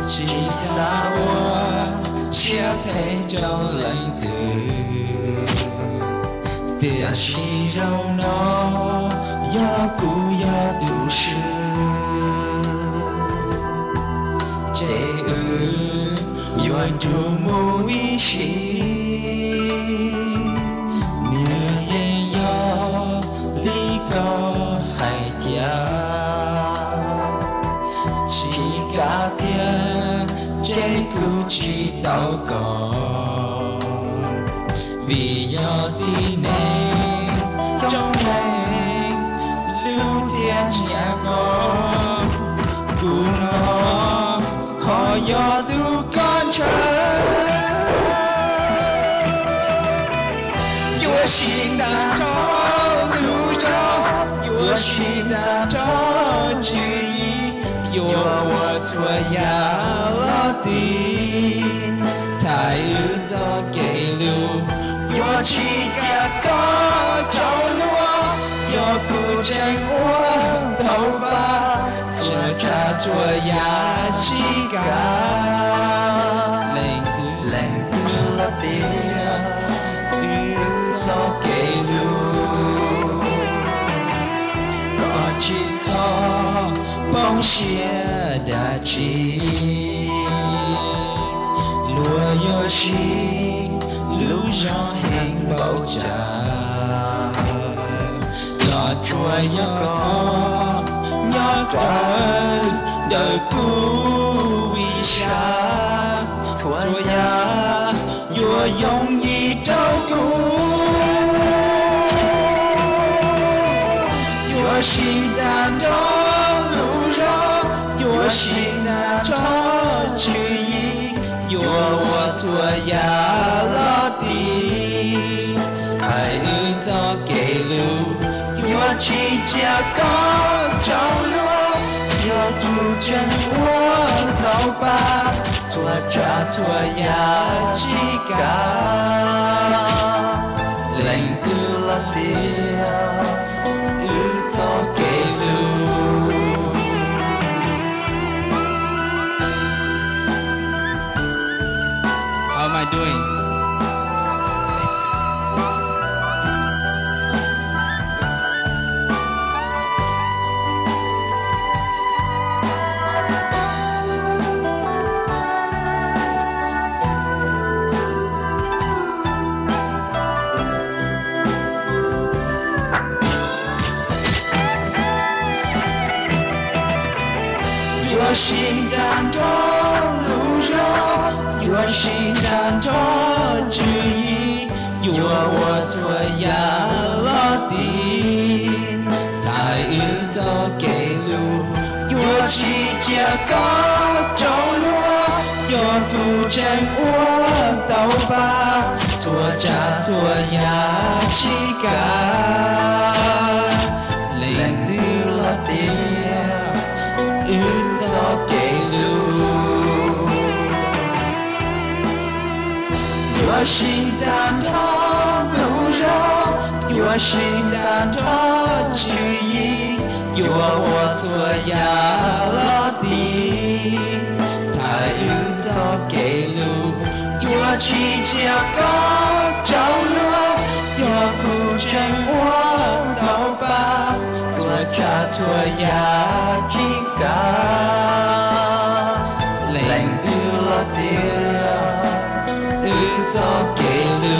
tsis xav ua siab phem rau leej twg, tiam sis zaum no yog kuv yog tus swb, ces wb yuav nrug mus ib sim. Nws yeej yog li koj hais tiag, tsis kav tiag ces kuv tsis tau koj, vim yog tib neeg coob leej lub txiaj ntsig koj, kuv no ho yog tus koj ntshaw. Yuav sib tag nrho lub zog, yuav sib tag nrho tswv yim, yuav ua txhua yam los tiv, thaij wb txoj kev lug, yuav tsis cia koj tsaus luag, yog kuv tseem ua tau pab txhua tsav txhua yam tsis kav. Leej twg leej twg los tias wb txoj kev lug, koj tsis txhob poob siab dab tsi. Luag yuav sib hlub zoo heev npaum cas los tsuas yog koj nyob rawv ntawm kuv ib sab, txhua yam yuav yooj yim rau kuv. Yuav sib tag nrho lub zog, yuav sib tag nrho tswv yim, yuav ua txhua yam los tiv, thaij wb txoj kev lug, yuav tsis cia koj tsaus luag, yog kuv tseem ua tau pab txhua tsav txhua yam tsis kav. Leej twg los txiav wb txoj kev lug. How am I doing? Yuav sib tag nrho lub zog, yuav sib tag nrho tswv yim, yuav ua txhua yam los tiv, thaij wb txoj kev lug, yuav tsis cia koj tsaus luag, yog kuv tseem ua tau pab txhua tsav txhua yam tsis kav. Leej twg los txiav wb txoj kev lug. Yuav sib tag nrho lub zog, yuav Sib tag nrho tswv yim, yuav ua txhua yam los tiv. Thaij wb txoj kev lus, yuav tsis ntsia koj tsaug luag, yog kuv tseem ua tau pab, txhua tsav txhua yam tsis kam. Leej twg los txiav wb txoj kev lus.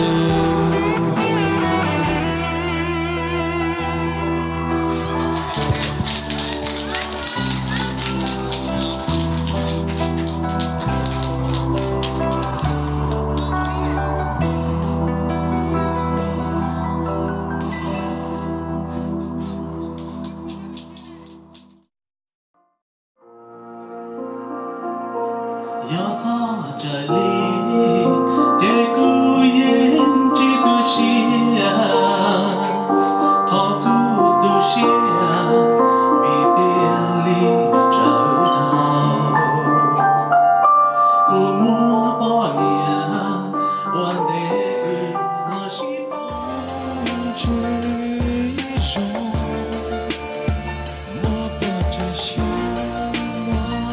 Yog txhob raws li, ces kuv yeej tsis tu siab. Thov kuv tu siab, vim tiag li tsaus dhau. Kuv muaj poj niam ua ntej wb los sib pab. Ntsuag zoo, muab poj rau siab mog,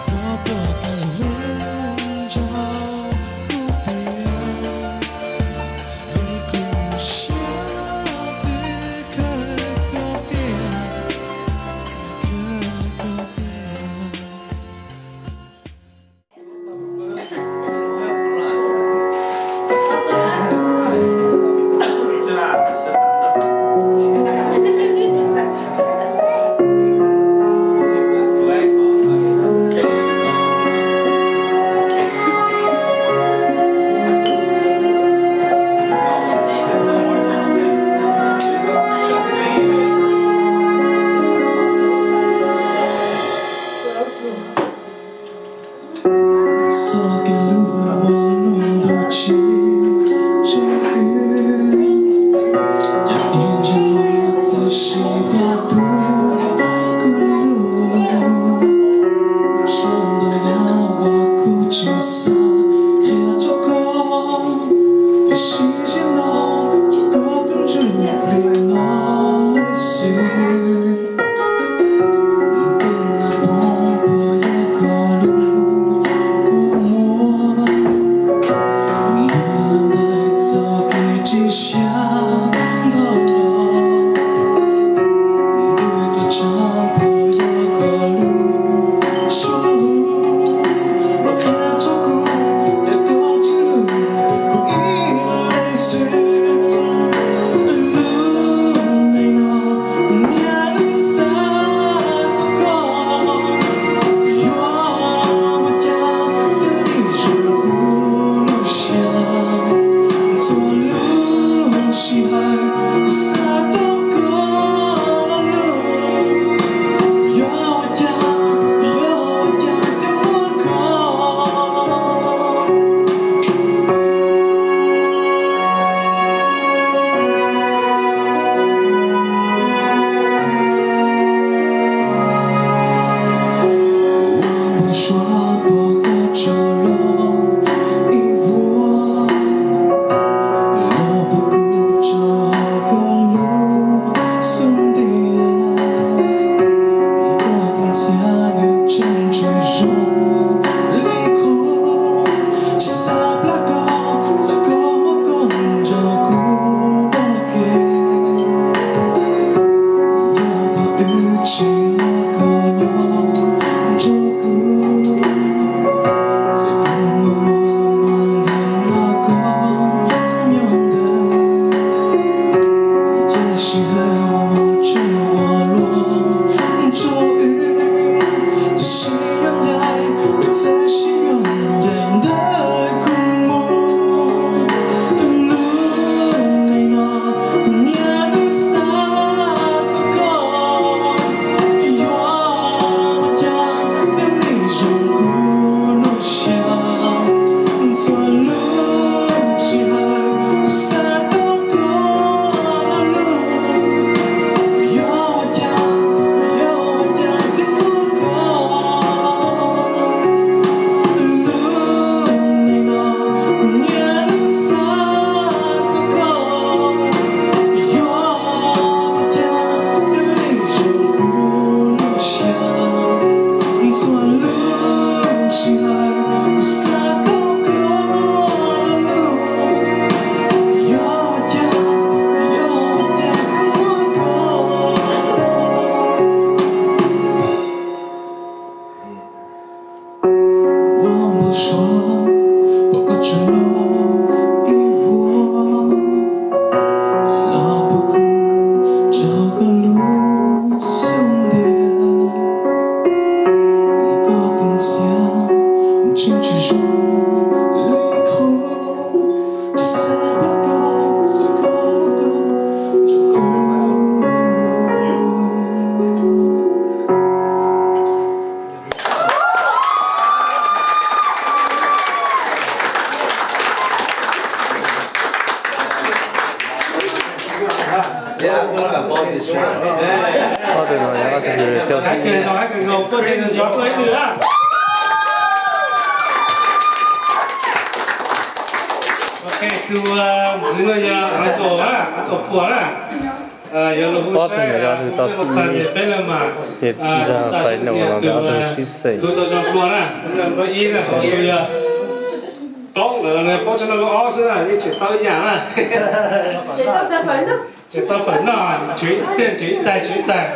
koj puas kam hlub nrog kuv tiag? Vim kuv siab twb khaws koj tiag, khaws koj tiag. Ob tug no yog ob tug coj. Ok, tus ntxwv no yog Av Kaum, Av Kaum Phuam na. Ob tug no yog ob tug tau thib ib, ces zaj fais no los ntawm ob tug sib xeem. Tsis tau fais no, tswv ib tag, tswv ib tag.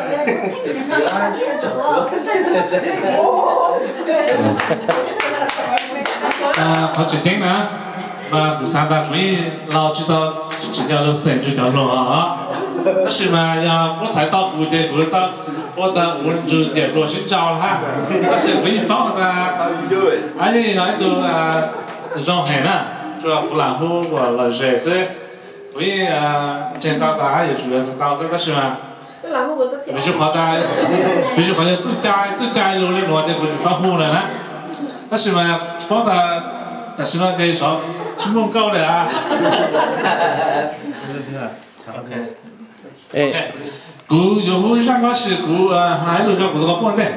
Qhov tseem ceeb na, mas kuv xav tas kuv yeej laus tsis tau, tsis tsim nyog luag xeem ntsug cov hluas os. Tab sis mas yog muab xaiv tau kuv ces kuv tau ua tau ua ntsug tiam hluas sib ntsau hab. Tab sis kuv yeej paub tas, yeej yog ib tug zoo heev na, tsuas kuv lam hu ua lom zem xwb. Kuv yeej ntseeg tau tas yuav tsum yog tau xwb, tab sis mas vim qhov tas, vim qhov yog txuj cai, txuj cai lus li nuav ces kuv tsis tau hu lawm na. Tab sis mas paub tas tam sim no ces sov tsis muaj nkauj lawm. Kuv yuav hu zaj nkauj, tab sis kuv hais lus zoo kuv tus koj puj ntej.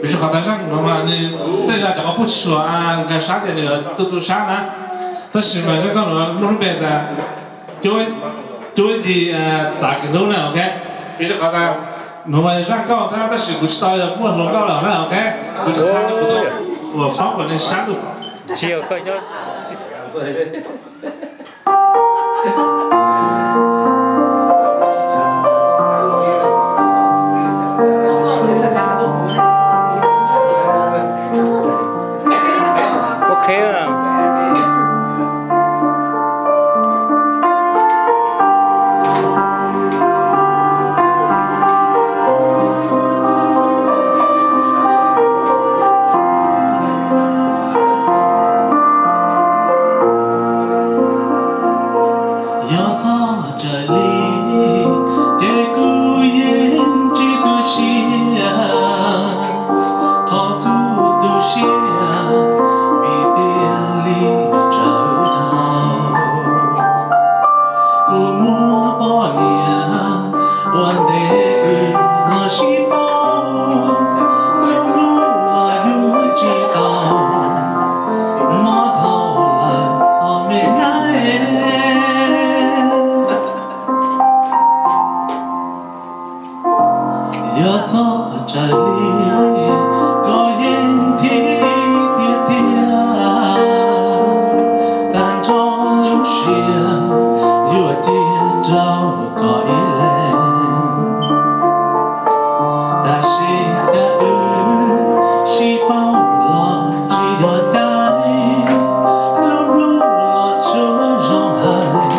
Vim qhov tas zaj no mas nws tej zag cov koj puj tsis tshua nkag sab ces nws tu tu sab na. Tab sis mas zaj nkauj nuav muaj lub npe tas cuab yig txav kws hlub na, ok. Vim qhov tas nuav mas zaj nkauj xwb tab sis kuv tsis tau muaj hluas nkauj lawm na, ok. Kuv tsis tau ua paub kom nej sab lug. Yog txog raws li ces kuv yeej tsis tu siab, qhov kuv tu siab vim tiag li tsawv dhau. Kuv muaj poj niam ua ntej wb los sib paub, hlub hlub los yuav tsis tau, mob dhau lawm os me na. Yog txog raws li koj yeej thib tiag tiag, tag nrho lub siab yuav cia rau koj ib leeg. Tab sis cas wb sib paub los tsis yog caij, hlub hlub los tsuas zoo hais,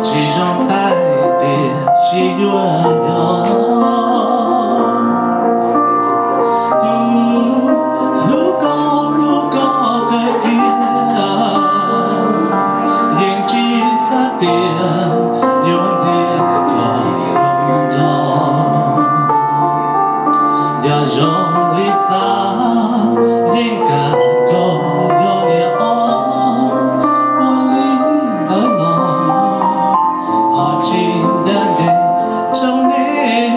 tsis zoo taij tias sib yuav yog. Kuv hlub koj hlub koj kawg kiag, yeej tsis xav tias yuav ntxias koj nrog. Yog zoo li xav yeej kam koj yog niam ob, ua li ntawd los ho tsis ncaj ncees rau nej.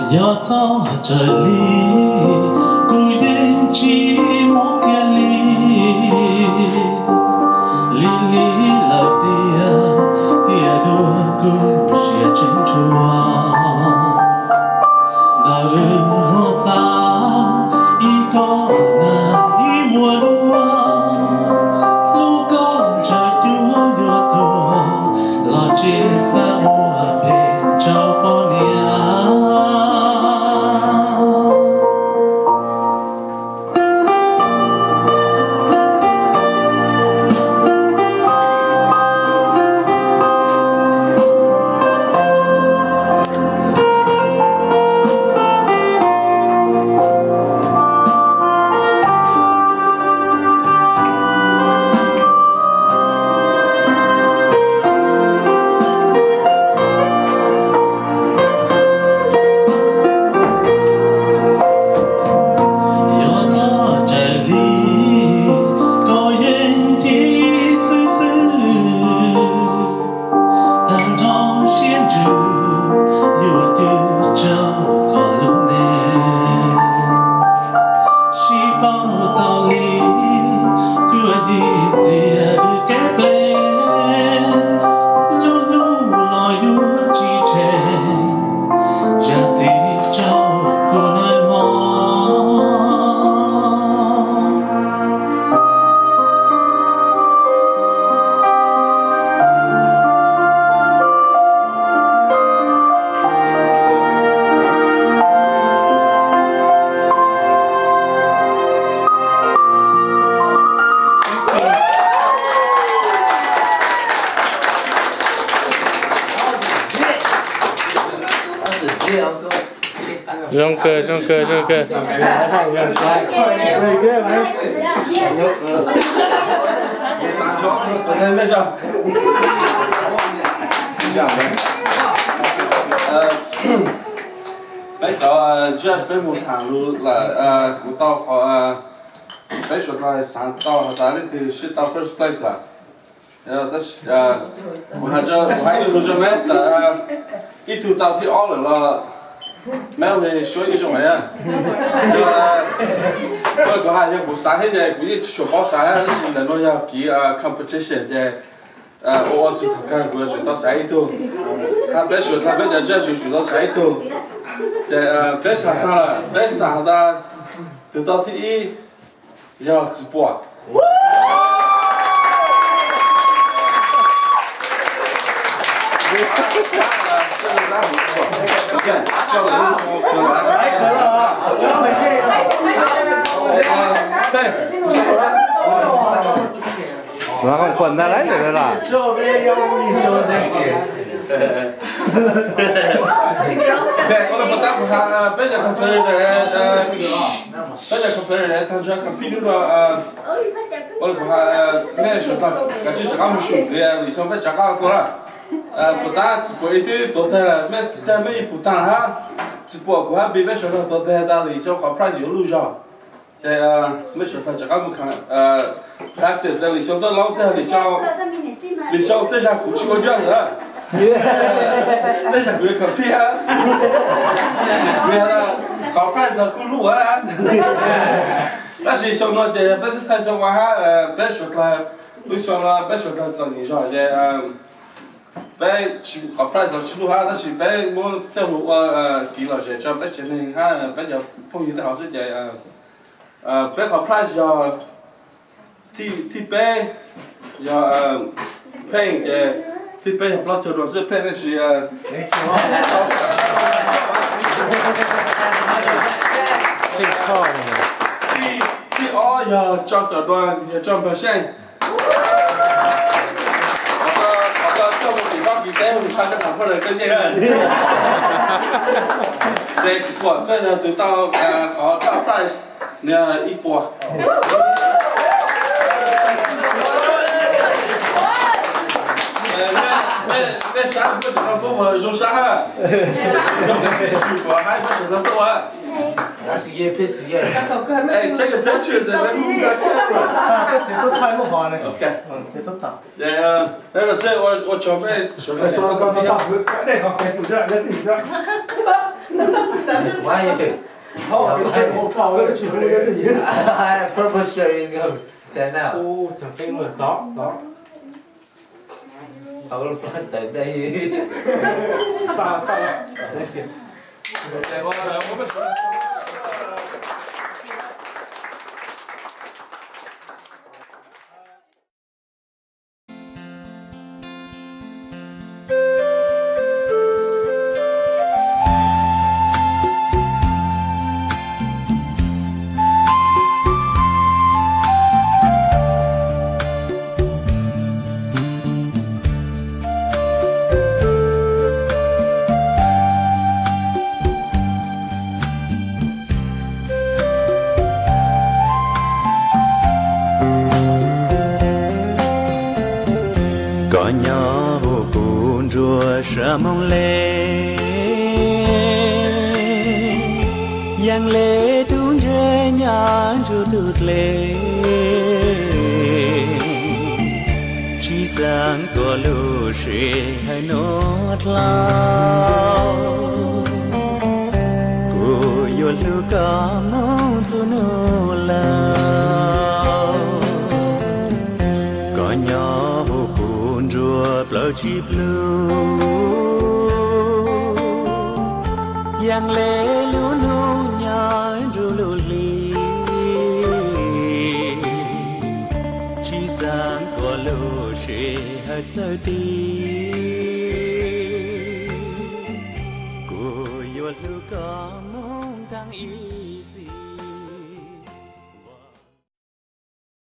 Yog txog raws li kuv yeej tsis muab kiag li, lig lig lawm tiag, tiam duab kuv siab tseem tshuav. Ntawm wb muag xav ib koj nag ib muag duab, hlub koj ntshaw cuab yuav tuag los tsis xav ua phem rau poj niam. Zoo kawg, zoo kawg, zoo kawg. Peb cov judge peb mus tham lus lawm, kuv tau qhov, peb suav dlawg xav tau has tas leej twg sib tau first place lawm. Kuv hais ib lus rau meb, txawm ib tug tau thib ob lawm los meb ua li suab ib zoo na. Kuv hais yog kuv xav thiab ces kuv yeej tsis tshua paub xav, tab sis ntawm no yog kiv competition ces ua ua txug thaum kawg kuv yuav tsum tau xav ib tug. Hab peb suav dlawg peb cov judge yuav tsum tau xav ib tug. Ces peb tham tag lawm, peb xav has tas tus tau thib ib yog Txiv Puam. Mas qhuas ntag lauj, lawm los. Ua li puas tab kuv has peb cov competitor, peb cov competitor tag nrho compete lub no, ua li kuv has, mej suav dlawg kav tsij rov qab mus su ntxiv lwm xyoo peb rov qab ua dua lawm. Puas tab Txiv Puam ib twb tuav tag, mej tag mej ib puas tag hab, Txiv Puam kuv hab Npis peb suav dlawg tuav tag tas lwm xyoo qhov prize yuav luj zog. Ces mej suav dlawg rov qab mus practice lwm xyoo tuaj laub tag, lwm xyoo tej zag kuv tsis ua judge lawm, tej zag kuv yuav compete. Qhov prize kuj luj. Tab sis xyoo no ces peb twb tag xyoo ua hab, peb suav dlawg, lub xyoo no peb suav dlawg txom nyem zog ces peb qhov prize los tsis luj hab, tab sis peb muab coj lug ua kiv lom zem rau peb tsev neeg hab peb cov phooj ywg tej hauv xwb ces peb qhov prize yog thib peb yog Pheej ces thib peb yog plaub caug dua xwb Pheej tab sis thib ob yog tso caum dua yog Tso Npawg Seej. Qhov ko coj mus tim Fab Kis teb mus qha koj tham phooj ywg koj nyeej. Ces Txiv Puam koj yog tus tau qhov top prize, nws yog ib puas. Mej sab koj cov no kuj zoo sab hab. Zoo kawg, tsis pom hab peb sawv daws tuaj. Take a picture. Peb txiv tuaj thaij lub hov ne. Ok. Peb mas seb ua tsaug mej sawv daws. Purple shirt is gonna stand out. Koj nyob hu kuv nruab sab moo le, yeej le tub ntse nyob nruab tus dlej, tsis xav tuaj lub sij hawm nuav dlhau. Kuv yuav hlub koj moog txug nub laug. Koj nyob hu kuv nruab plaub tsib plhu, yeej le lub nub nyob nruab lub hli, tsis xav tuaj lub sij hawm txawj ti.